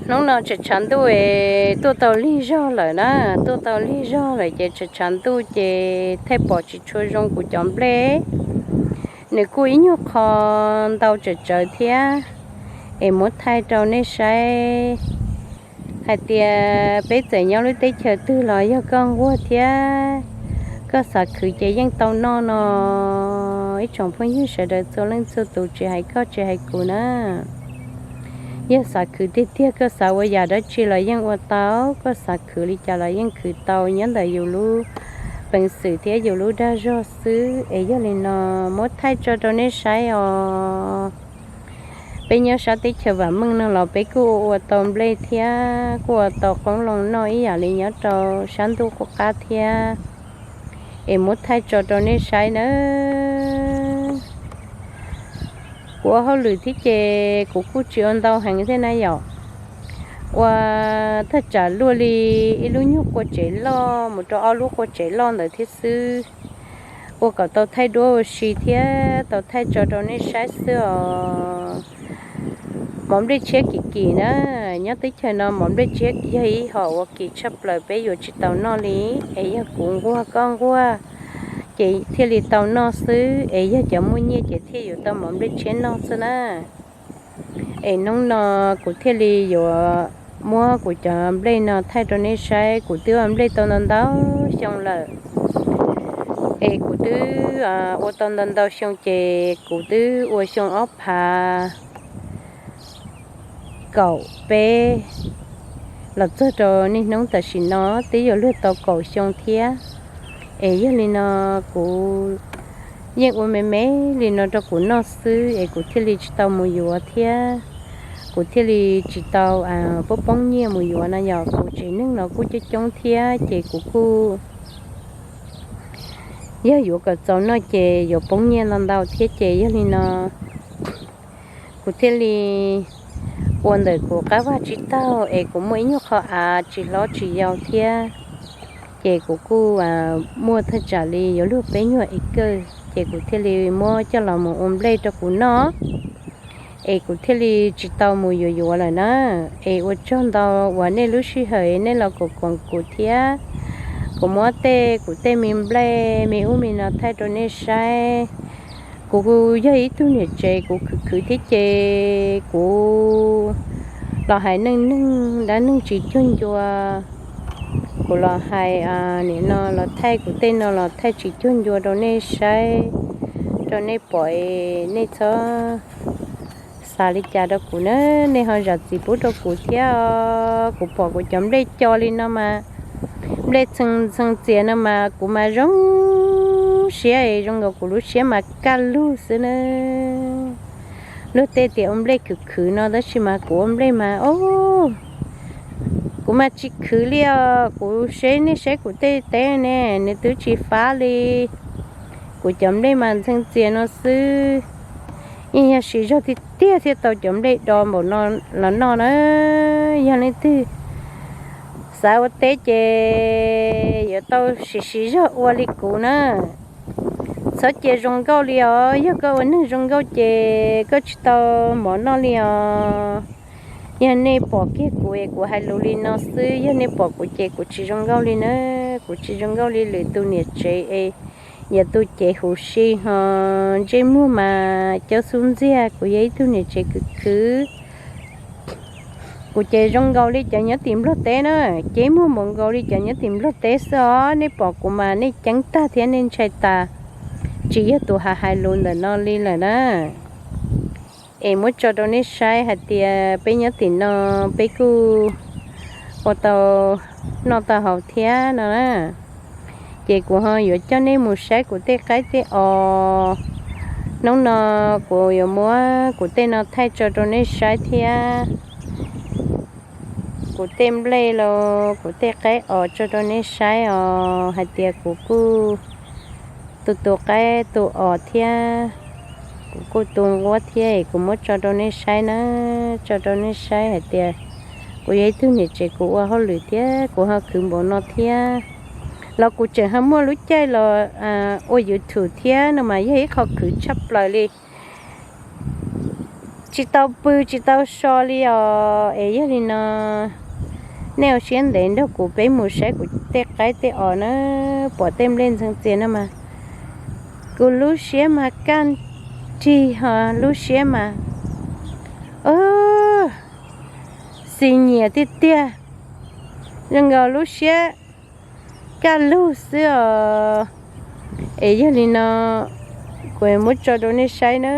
Hnub no tshav tshav ntuj es tuaj tau lig zog lawm na, tuaj tau lig zog lawm ces tshav tshav ntuj ces thaij pom tsis tshua zoo kuv cov nplej. Nws kuj ib nyuag qho ntau tsawm tsawv thiab, es muab thaij rau nej saib hais tias peb txawm nyob lub teb chaws twg los yog koj nquag thiab koj xav khwv ces yeej tau noj no. Ib tsoom phooj ywg sawv daws txhua leej txhua tus, tsis hais koj tsis hais kuv na, yog xav khwv tiag tiag, koj xav ua yam dab tsi los yeej ua tau, koj xav khwv li cas los yeej khwv tau nyob ntawm yus lub peev xwm thiab yus lub dag zog xwb. Es yog li no muab thaij tso rau nej saib os. Peb nyob sab teb chaws vam meej no los peb kuj ua ua tau nplej thiab kuj ua tau qoob loo noj ib yam li nyob rau sab ntuj qub qab thiab. Es muab thaij tso rau nej saib nawb. Kuv ua hauj lwm thiab ces kuv kuj tsis ua ntau heev thiab na yom. Ua thaj tsam luaj li ib lub nyuag qua tsev loj mus rau ob lub qua tsev loj ntawd thiab xwb. Ua kom tau thaij duab ua si thiab tau thaij tso rau nej saib xwb os. Mov nplej tshiab kim kim na, nyob teb chaws no mov nplej tshiab yog ib hom uas kim tshaj plaws peb yuav tsis tau noj li. Es yog kuv nquag koj nquag ces thiaj li tau noj xwb, es yog cov muaj nyiaj ces thiaj yuav tau mov nplej tshiab noj xwb na. Es hnub no kuv thiaj li yuav muab kuv cov nplej no thaij rau nej saib. Kuv twb ua nplej tau ntau ntau xyoo lawm, es kuv twb ua tau ntau ntau xyoo ces kuv twb ua xyoo ob phav kaum peb los txog rau niaj hnub tam sim no twb yuav luag tau kaum xyoo thiab. Es yog li no kuv yeej ua me me li no rau kuv noj xwb es kuv thiaj li tsis tau mus yuav thiab. Kuv thiaj li tsis tau poob poob nyiaj mus yuav no yom. Kuv tsev neeg los kuj coob coob thiab ces kuv kuj yog yuav kom txaus noj ces yuav poob nyiaj ntau ntau thiab ces yog li no kuv thiaj li ua ntawm kuv qab vaj tsib taug es kuv muaj ib nyuag qho av tsis hlob tsis yau thiab. Ces kuv kuj muaj thaj tsam li yuav luag peb nyuag acre, ces kuv thiaj li muab coj los mus ua nplej rau kuv noj, es kuv thiaj li tsis tau mus yuav yuav lawm na. Es ua tsaug ntau uas nej lub sij hawm nej los koom koom kuv thiab. Kuv muab tej kuv tej me nplej me ub me no thaij rau nej saib. Kuv yog ib tug niam tsev kuv khwv khwv thiab ces kuv los hais neej neeg dab neeg tsis cuag ncua. Kuv los hais nim no los thaij kuv tej no los thaij tsis cuag ncua rau nej saib, rau nej pom, nej txhob xav li cas rau kuv na. Nej ho zam txim pub rau kuv thiab. Kuv pom kuv cov nplej co li no mas, nplej txheej txheej txias no mas kuv mas zoo siab, zoo nkaus kuv lub siab mas kaj lug xwb na. Luag tej tias ua nplej khwv khwv no tab sis mas kuv ua nplej mas o, kuv mas tsis khwv li os. Kuv seb nej saib kuv tej teb ne, nws twb tsis fab li. Kuv cov nplej mas ntxhee txias no xwb. Yeej yog siv zog tiag tiag thiaj tau cov nplej do npaum no los noj na. Yog leej twg xav ua teb ces yuav tau siv siv zog ua li kuv na. Txhob cia zoo nkauj li os, yog koj ua neeg zoo nkauj ces koj tsis tau mov noj li os. Yog nej pom kiag kuv es kuv hais lus li no xwb, yog nej pom kuv ces kuv tsis zoo nkauj li na, kuv tsis zoo nkauj li lwm tus niam tsev es yog tus cev huv si ho ntsej muag mas cov xub ntxiag. Kuv yog ib tug niam tsev khwv khwv, kuv ces zoo nkaus li cov nyob tim Nplog teb na, cev muag npaum nkaus li cov nyob tim Nplog teb xwb os. Nej pom kuv mas nej ceeb tag thiab nej ntshai tas, tsis yog tus hais hais lus ntawm no li lawm na. Es muab tso rau nej saib hais tias peb nyob tim no peb kuj ua tau noj tau haus thiab no na. Ces kuv ho yuav coj nej mus saib kuv tej qaib tej os. Hnub no kuv yuav muab kuv tej no thaij tso rau nej saib thiab. Kuv tej nplej los kuv tej qaib os tso rau nej saib os, hais tias kuv kuj tu tu qaib tu os thiab, kuv kuj tu nquab thiab es kuv muab tso rau nej saib na, tso rau nej saib hais tias kuv yog ib tug niam tsev kuv ua hauj lwm thiab kuv ho khwv npaum no thiab. Los kuv tseem ho muaj lub caij los ua YouTube thiab no mas yog ib qho khwv tshaj plaws li. Tsis tau pw tsis tau so li os. Es yog li no nej ua siab ntev nrog kuv peb mus saib kuv tej qaib tej os na, pom tej nplej ntxhee txias no mas kuv lub siab mas kaj nrig ho lub siab mas xis nyiam tiag tiag, zoo nkaus lub siab kaj lug xwb os. Es yog li no kuv muab tso rau nej saib na.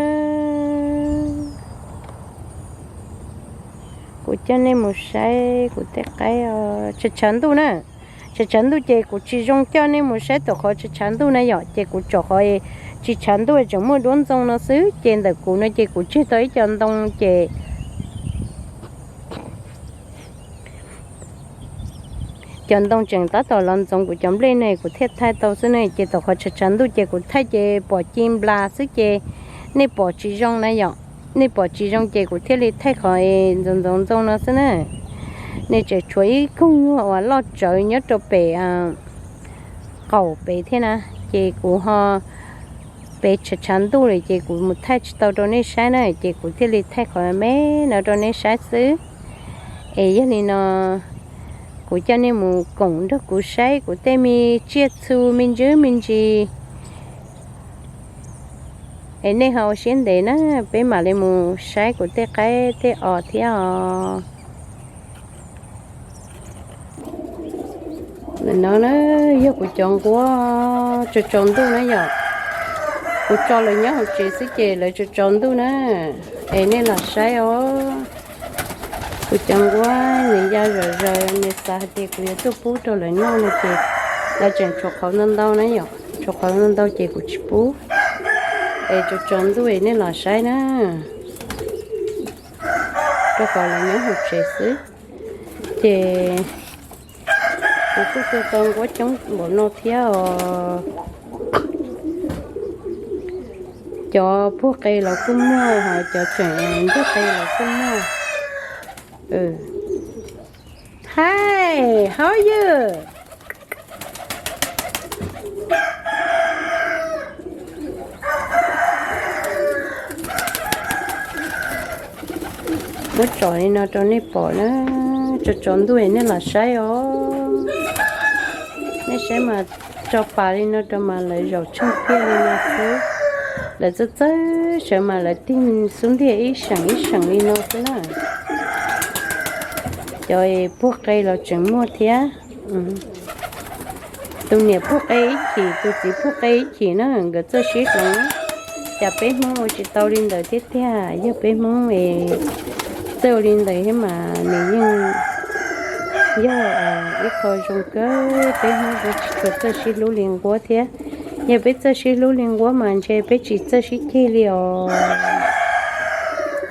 Kuv coj nej mus saib kuv tej qaib os. Tshav tshav ntuj na, tshav tshav ntuj ces kuv tsis zoo coj nej mus saib tom qhov tshav tshav ntuj na yom, ces kuv tsom qhov tsis tshav ntuj tseem muaj duab ntxoo no xwb, ces ntawm kuv no ces kuv tseg tau ib co ntoo ces cov ntoo tseem tab tom los ntxoov kuv cov nplej ne kuv thiaj thaij tau xwb ne, ces tom qhov tshav tshav ntuj ces kuv thaij ces pom ci nplas xwb ces nej pom tsis zoo na yom, nej pom tsis zoo ces kuv thiaj li thaij qhov ntxoov ntxoov ntxoo no xwb na. Nej tseem tshuav ib koog nyuag uas loj tsawv nyob rau pem qaum pem thiab na, ces kuv ho pem tshav tshav ntuj lawm ces kuv mus thaij tsis tau rau nej saib na, ces kuv thiaj li thaij qhov me no rau nej saib xwb. Es yog li no kuv coj nej mus koom nrog kuv saib kuv tej me tsiaj txhu me ntsis me ntsis. Es nej ho ua siab ntev na, peb mam li mus saib kuv tej qaib tej os thiab os. Ntawm no na yog kuv cov nquab tsaus tsaus ntuj na yom. Kuv tso lawv nyob hauv tsev xwb ces lawv tsaus tsaus ntuj na. Es nej los saib os. Kuv cov nquab nws ya zom zaws, nws xav hais tias kuv yuav tuaj pub rau lawv noj no ces lawv tseem tshuav qhauv ntau ntau na yom, tshuav qhauv ntau ntau ces kuv tsis pub. Es tsaus tsaus ntuj es nej los saib na. Rau qhov lawv nyob hauv tsev xwb ces kuv kuj tu tau nquab coob npaum no thiab os. Cov puag qe los kuj muaj, ho cov tseem ntug qe los kuj muaj. Hais, hauv ywg, muab tsom li no rau nej pom na, tsaus tsaus ntuj nej los saib os. Nej saib mas tso pas li no rau mas lawv zaum tsheej kiag li no xwb. Lawv txawj txawj sawv mas lawv tig xub ntiag ib seem ib seem li no xwb na. Cov puag qe los tseem muaj thiab. Tus niam puag qe ib chim, tus txiv puag qe ib chim na, nkawd txawj sib hloov. Cas peb Hmoob ua tsis tau li ntawd thiab tiag, yog peb Hmoob es txawj ua li ntawd thiab mas nws yeej yog ib qho zoo kawg, peb Hmoob tsis tshua txawj sib hlub li nquab thiab. Yog peb txawj sib hlub li nquab mas ntshe peb tsis txawj sib ceg li os.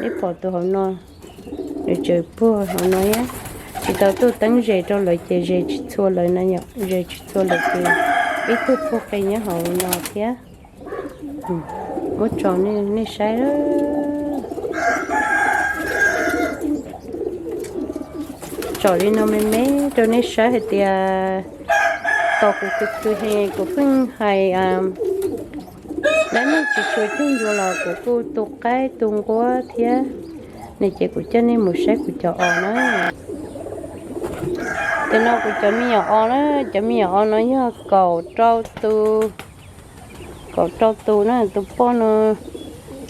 Nej pom tus hauv no, nws tseem puag hauv no thiab. Tsis tau tuaj teeb zes rau lawv ces zes tsis txhua lawv na yom, zes tsis txhua lawv ces ib tug puag qe nyob hauv no thiab. Muab tso nej saib. Tsom li no me me rau nej saib hais tias tos kuv kws kws he kuv pheej hais dab neeg tsis tshua cuag ncua los kuv kuj tu qaib tu nquab thiab. Nws ces kuv coj nej mus saib kuv cov os na. Ces no kuv cov me nyuam os na, cov me nyuam os no yog kaum rau tus, kaum rau tus na, tus poj no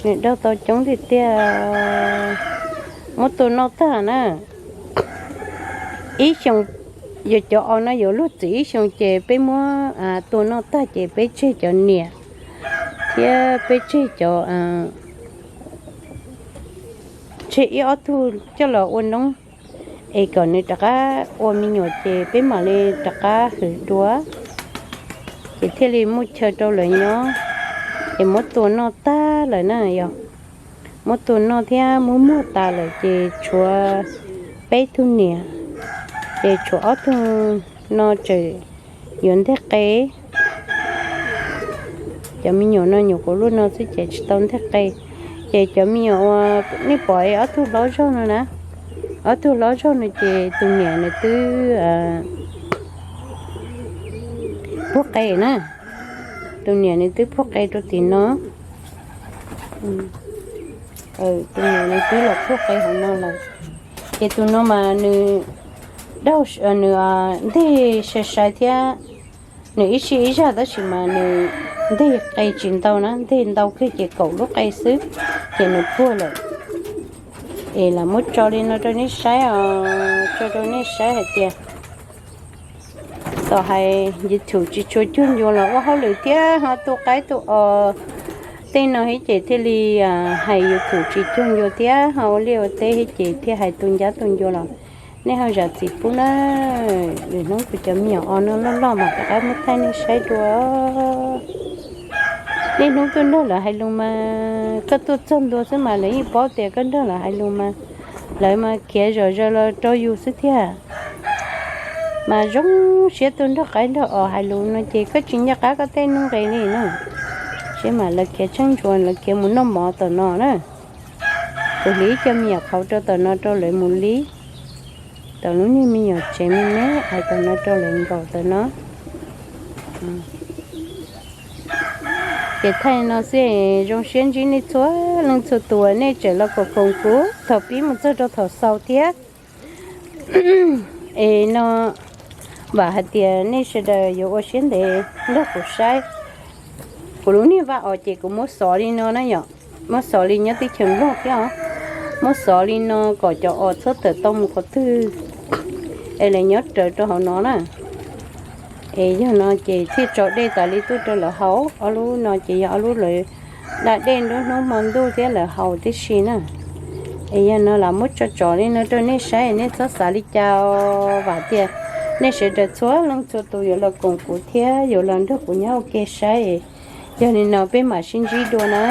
nws daug tau coob tiag tiag. Muab tua noj tag na. Ib xyoo, yog cov os no yuav luag txim ib xyoo ces peb muab tua noj tag ces peb tseg cov niam thiab peb tseg cov, tseg ib ob tug coj los ua noob, es kom nws rov qab ua me nyuam ces peb mam li rov qab hwm dua, ces thiaj li muaj chaw rau lawv nyob. Ces muab tua noj tag lawm na yog, muab tua noj thiab muab muag tas lawm ces tshuav peb tug niam, ces tshuav ob tug no tseem yuav nteg qe. Cov me nyuam no nyuam qhuav luaj no xwb ces tsis tau nteg qe. Ces cov me nyuam uas nej pom ob tug hlob zog no na, ob tug hlob zog no ces tus niam nws twb puag qe na, tus niam nws twb puag qe rau tim no. Tus niam nws twb los puag qe hauv no lawm. Ces tus no mas nws daug, nws nteg sai sai thiab, nws ib sij ib zag tab sis mas nws nteg qe tsis ntau na, nteg ntau kiag ces kaum lub qe xwb ces nws puag lawm. Es lam muab tso li no rau nej saib os, tso rau nej saib hais tias tom hais YouTube tsis tshua cuag ncua los ua hauj lwm thiab ho tu qaib tu os tej no thiab ces thiaj li hais YouTube tsis cuag ncua thiab ho ua liaj ua teb thiab ces thiaj hais tu ncab tu ncua los nej ho zam txim pub na. Lwm hnub kuv cov me nyuam os no loj loj mas rov qab muab thaij nej saib dua. Niaj hnub tuaj nrog lawv hais lus mas koj tuaj txog ntua xwb mas lawv yeej paub tias koj nrog lawv hais lus mas, lawv mas khiav zom zaws los rau yus xwb thiab. Mas zoo siab tuaj nrog qaib nrog os hais lus no ces koj tsis nco qab koj tej nuj nqis li na. Seb mas lawv khiav tsheej ntsuas lawv khiav mus noj mov tom no na. Kuv hliv ib co me nyuam qhauv rau tom no rau lawv mus li. Tom lub niag me nyuam tsev me me hais tom no rau lawv nkaum tom no. Ces thaij no xwb, zoo siab ntsib nej txhua leej txhua tus, nej tseem los koom koom kuv thaum pib mus txog rau thaum xaus thiab. Es no vam hais tias nej sawv daws yuav ua siab ntev nrog kuv saib. Kuv lub niag vaj os ces kuv muab xov li no na yom, muab xov li nyob teb chaws Nplog thiab os, muab xov li no kom cov os txhob tawm tau mus qhov twg, es lawv nyob raws rau hauv no na. Es yog no ces thiaj tso dej tas li tuaj rau lawv haus. Ob lub no ces yog ob lub lawv da dej nruab hnub hmo ntuj thiab lawv haus tib si na. Es yog no lam muab tso tso li no rau nej saib, nej txhob xav li cas os, vam tias nej sawv daws txhua leej txhua tus yuav los koom kuv thiab yuav los nrog kuv nyob ua ke saib. Yog li no peb mam sib ntsib dua na.